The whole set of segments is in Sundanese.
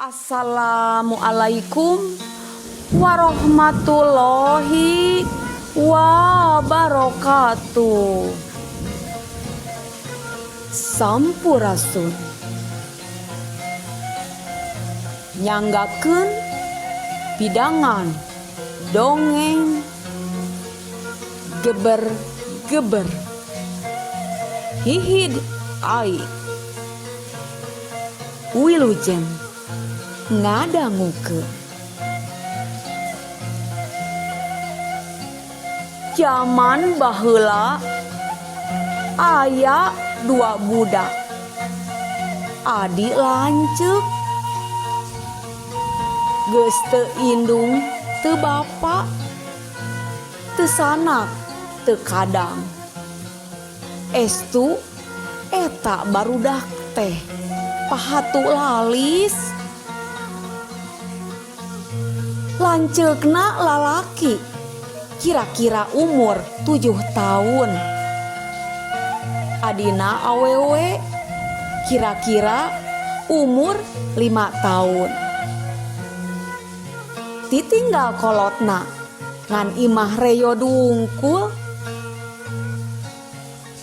Assalamualaikum warahmatullahi wabarakatuh. Sampurasun. Nyanggakeun pidangan dongeng geber-geber hihid ai wilujeng ngadangukeun. Jaman baheula aya dua budak adi lanceuk geus teu indung teu bapa teu sanak teu kadang estu eta barudak teh pahatu lalis lanceukna lalaki kira-kira umur 7 tahun adina awewe kira-kira umur 5 tahun ditinggal kolotna ngan imah reyod wungkul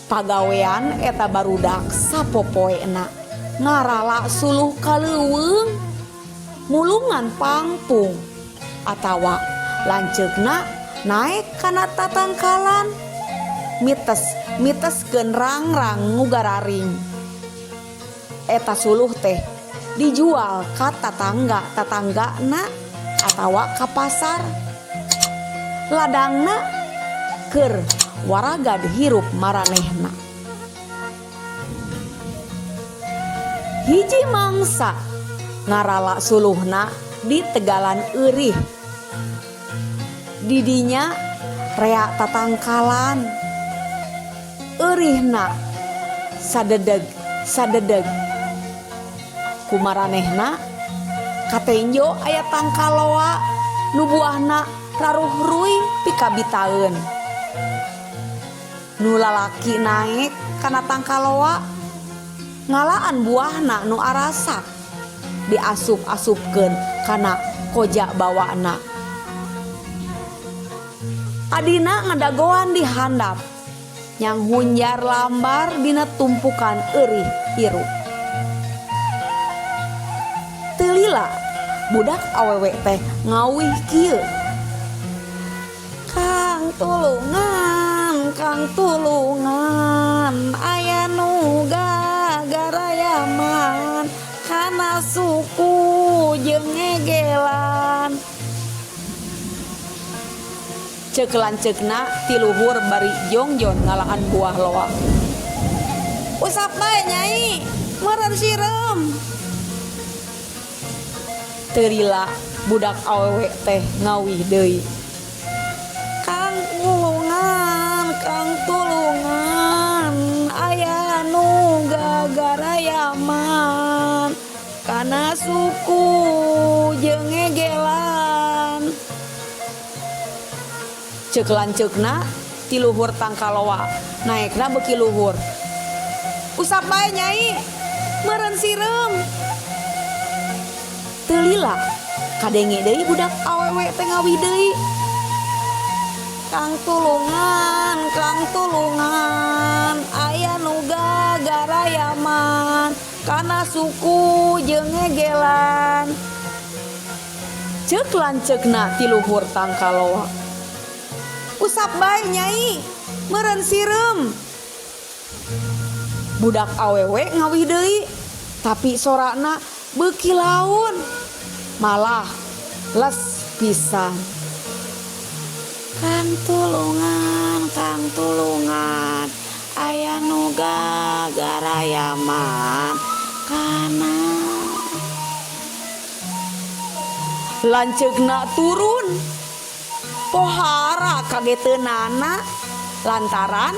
pagawean eta barudak sapopoena ngarala suluh ka leuweung mulungan pangpung atawa lanceukna naek kana tatangkalan mites miteskeun rangrang nu gararing eta suluh teh dijual ka tatangga tatanggana atawa ka pasar ladangna keur waragad hirup maranehna. Hiji mangsa ngarala suluhna di tegalan eurih. Didinya rea tatangkalan. Eurihna sadedeg sadedeg. Ku maranehna katenjo aya tangkaloa nu buahna raruhruy pikabitaeun. Nu lalaki naek kana tangkaloa ngalaan buahna nu arasak diasup-asupkeun kana koja bawana. Adina ngadagoan di handap nyang hunjar lambar dina tumpukan eurih hirup. Teu lila budak awewe teh ngawih kieu. Kang tulungan, Kang tulungan, aya nu gagarayaman kana suku jeung ngegelan. Ceuk lanceukna ti luhur bari jongjon ngalaan buah loa. Usap bae nyai, meureun sireum. Teu lila budak awewe teh ngawih deui. Kang tulungan, Kang tulungan, aya nu gagarayaman kana suku jeung ngegelan. Ceuk lanceukna ti luhur tangkaloa naekna beuki luhur. Usap bae nyai, meureun sireum. Teu lila kadenge deui budak awewe teh ngawih deui. Kang tulungan, Kang tulungan, aya nu gagarayaman kana suku jeung ngegelan. Ceuk lanceukna ti luhur tangkaloa. Usap bae nyai, meureun sireum. Budak awewe ngawih deui, tapi sorana beuki laun, malah les pisan. Kang tulungan, Kang tulungan, aya nu gagarayaman kana. Lanceukna turun, pohara kageteunana lantaran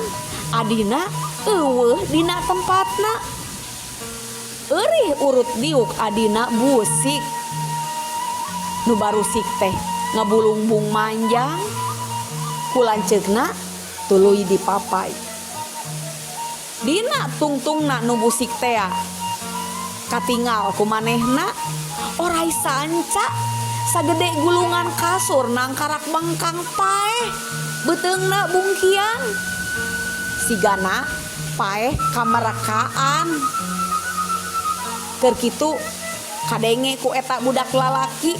adina eueuh dina tempatna. Eurih urut diuk adina busik. Nu barusik teh ngabulungbung manjang. Ku lanceukna tuluy dipapai. Dina tungtungna nu busik tea. Katingal ku manehna Orai sanca sagede gulungan kasur nangkarak bengkang paeh beuteungna bungkiang. Sigana paeh kamerekaan. Keur kitu kadenge ku eta budak lalaki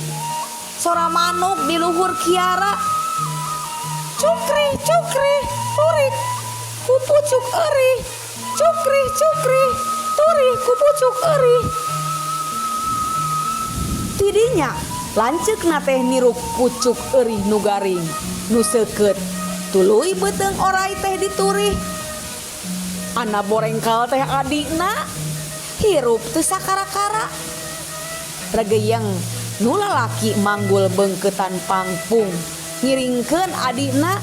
sora manuk di luhur kiara. Cukrih cukrih turik ku pucuk eurih cukrih cukrih turih ku pucuk eurih. Tidinya lanceukna teh nirup pucuk eurih nu garing nu seukeut tuluy beuteung orai teh diturih. Ana borengkal teh adina hirup teu sakara-kara. Regeyeng nu lalaki manggul beungkeutan pangpung ngiringkeun adina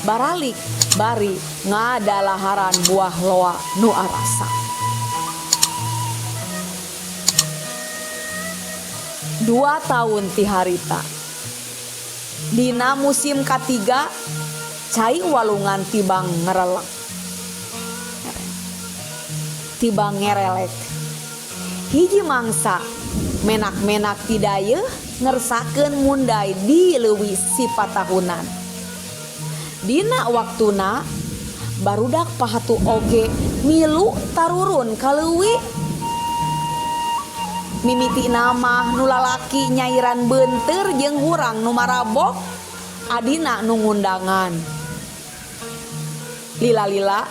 baralik bari ngadalaharan buah loa nu arasa. Dua taun ti harita. Dina musim katiga cai walungan tibang ngerelek. Tibang ngerelek. Hiji mangsa menak-menak ti dayeuh ngersakeun mundai di leuwi sipatahunan. Dina waktuna barudak pahatu oge milu tarurun ka leuwi. Mimitina mah nu lalaki nyairan beunteur jeung hurang nu marabok adina nu ngundangan. Lila-lila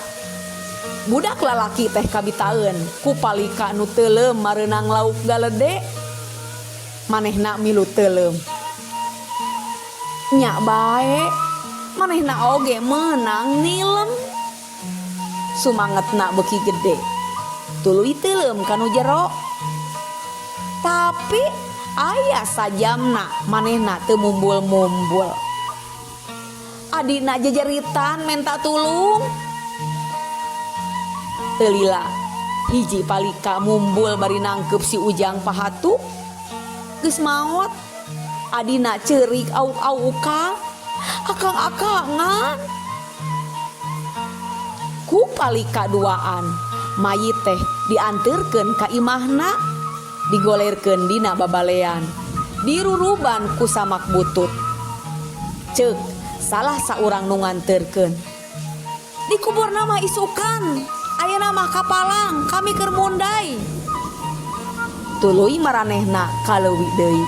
budak lalaki teh kabitaeun ku palika nu teuleum mareunang lauk galede. Manehna milu teuleum. Nya bae manehna oge meunang nilem. Sumangetna beuki gede. Tuluy teuleum ka nu jero. Tapi aya sajamna manehna teu mumbul-mumbul. Adina jejeritan menta tulung. Teu lila hiji palika mumbul bari nangkeup si Ujang Pahatu. Geus maot. Adina ceurik auk-aukan, akang-akangan. Ku palika duaan mayit teh dianteurkeun ka imahna, digolerkeun dina babalean, diruruban ku samak butut. Ceuk salah saurang nu nganteurkeun. Dikuburna mah isukan, ayeuna mah kapalang, kami keur mundai. Tuluy maranehna ka leuwi deui.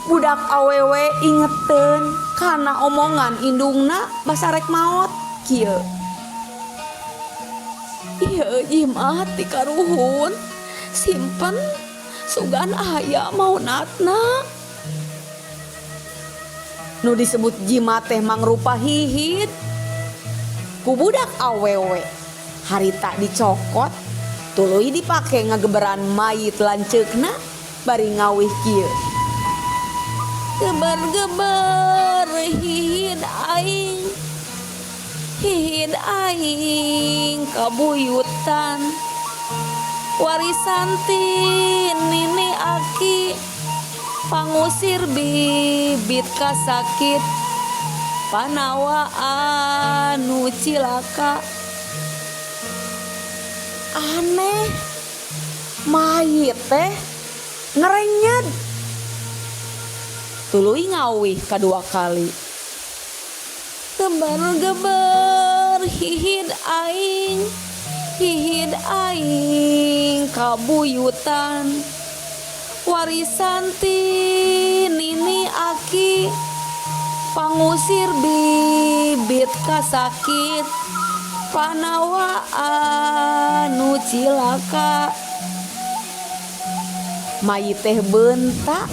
Budak awewe ingeteun kana omongan indungna basa rek maot kieu. Ieu jimat ti karuhun, simpen sugan aya maunatna. Nu disebut jimat teh mangrupa hihid. Ku budak awewe harita dicokot tuluy dipake ngageberan mayit lanceukna bari ngawih kieu. Geber-geber hihid aing, hihid aing kabuyutan. Warisan ti nini aki, pangusir bibit kasakit, panawa anu cilaka. Aneh, mayit teh ngerenyed. Tuluy ngawih kadua kali. Geber-geber hihid aing, hihid aing kabuyutan. Warisan ti nini aki, pangusir bibit kasakit, panawa anu cilaka. Mayit teh beunta,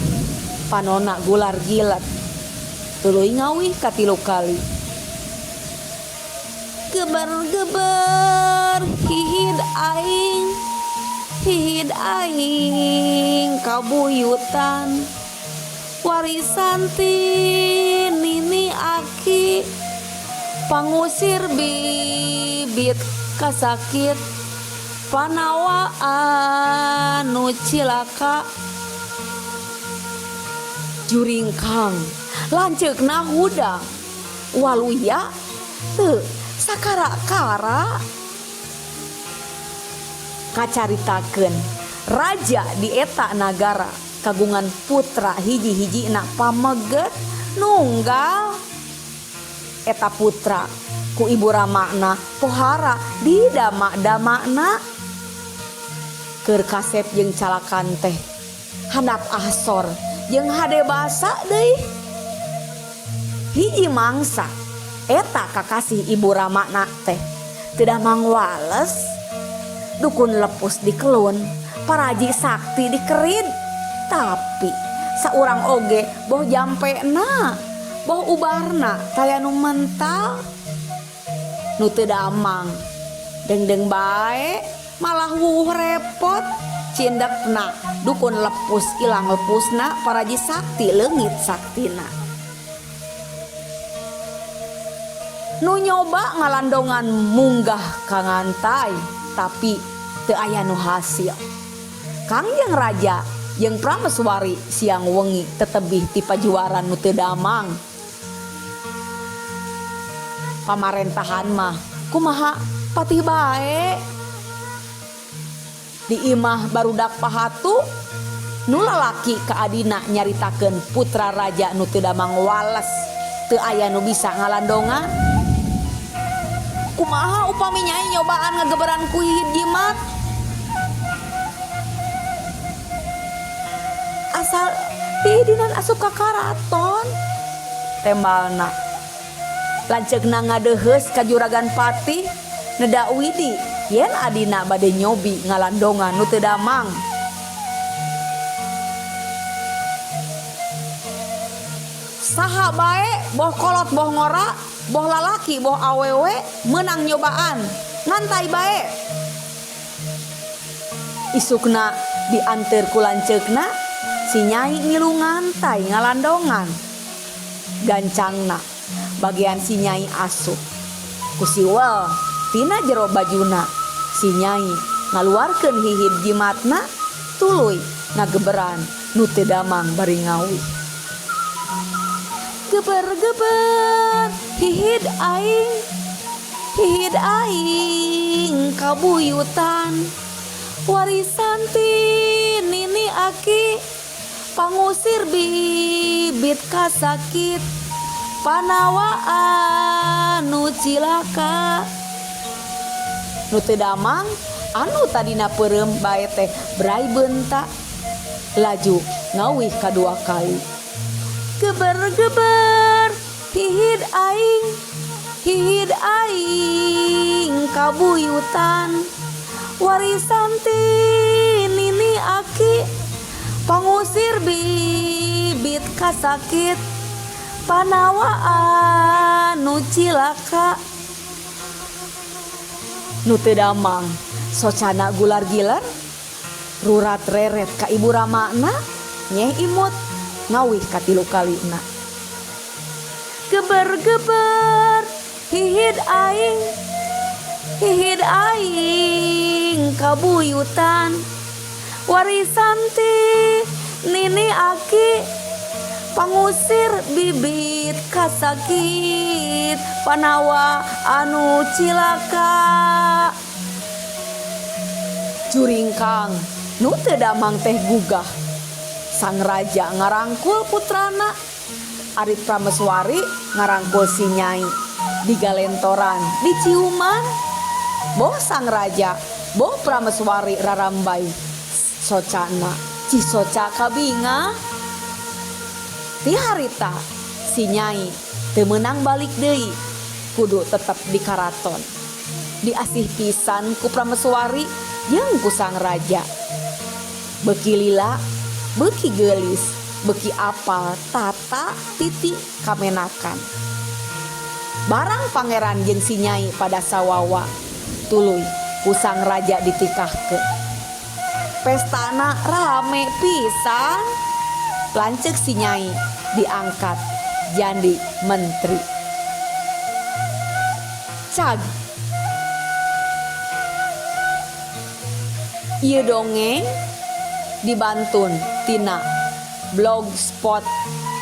panona gular gilet. Tuluy ngawih katilu kali. Geber-geber hihid aing, hihid aing kabuyutan. Warisan ti nini aki, pangusir bibit kasakit, panawa anu cilaka. Juringkang lanceukna hudang, waluya teu sakara-kara. Kacaritakeun Raja di eta nagara kagungan putra hiji-hijina pameget nunggal. Eta putra ku ibu ramana pohara didama-damana. Keur kasep jeung calakan teh handap asor jeung hade basa deui. Hiji mangsa eta kakasih ibu ramana teh teu damang wales. Dukun lepus dikelun, paraji sakti dikerid, tapi saurang oge boh jampena, boh ubarna taya nu mental. Nu teu damang dengdeng bae malah wuh repot. Cindekna dukun lepus ilang lepusna, paraji sakti leungit saktina. Nu nyoba ngalandongan munggah ka ngantai tapi teu aya nu hasil. Kangjeng Raja jeung Prameswari siang wengi tetebih ti pajuaran nu teu damang. Pamarentahan mah kumaha patih bae. Di imah barudak pahatu nu lalaki ka adina nyaritakeun putra raja nu teu damang wales, teu aya nu bisa ngalandongan. Kumaha upami nyai nyobaan ngageberan ku hihid jimat? Asal piidinan asup ka karaton tembalna. Lanceukna ngadeuheus ka juragan patih neda widi yen adina bade nyobi ngalandongan nu teu damang. Saha bae boh kolot boh ngora, boh lalaki boh awewe meunang nyobaan ngantai bae. Isukna dianteur ku lanceukna si nyai ngilu ngantai ngalandongan. Gancangna bagian si nyai asup ku siwel tina jero bajuna. Si nyai ngaluarkeun hihid jimatna tuluy ngageberan nu teu damang bari ngawih. Geber-geber hihid aing, hihid aing kabuyutan. Warisan ti nini aki pangusir bibit kasakit, panawa anu cilaka. Nu teu damang anu tadina peureum bae teh brai beunta laju ngawih kadua kali. Geber-geber hihid aing, hihid aing kabuyutan. Warisan ti nini aki pangusir bibit kasakit, panawa anu cilaka. Nu teu damang socana gular gilar rurat reret ka ibu ramana nyeh imut ngawih katilu kalina. Geber-geber hihid aing, hihid aing kabuyutan. Warisan ti nini aki pangusir bibit kasakit, panawa anu cilaka. Juringkang nu teu damang teh gugah. Sang raja ngarangkul putrana, ari Prameswari ngarangkul si nyai. Digalentoran, diciuman. Boh sang raja, boh Prameswari rarambay socana, cisoca kabinga. Ti harita si nyai teu meunang balik deui, kudu tetep di karaton. Diasih pisan ku Prameswari jeung ku sang raja. Beuki lila, beuki geulis, beuki apal tata titi kamenakan. Barang pangeran jeung si nyai pada sawawa, tuluy ku sang raja ditikahkeun. Pestana rame pisan. Lanceuk si nyai diangkat jadi menteri. Cag. Ieu dongeng dibantun tina blogspot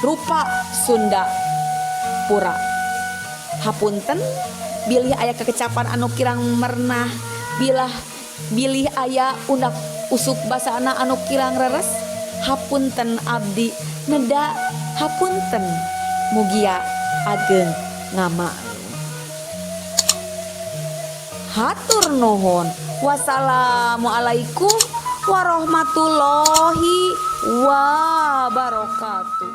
Rupa Sunda Pura. Hapunten bilih aya kekecapan anu kirang mernah, bilah bilih aya undak Usuk basana anu kirang reres, hapunten abdi neda hapunten, mugia ageng ngama. Hatur nuhun. Wassalamualaikum warahmatullahi wabarakatuh.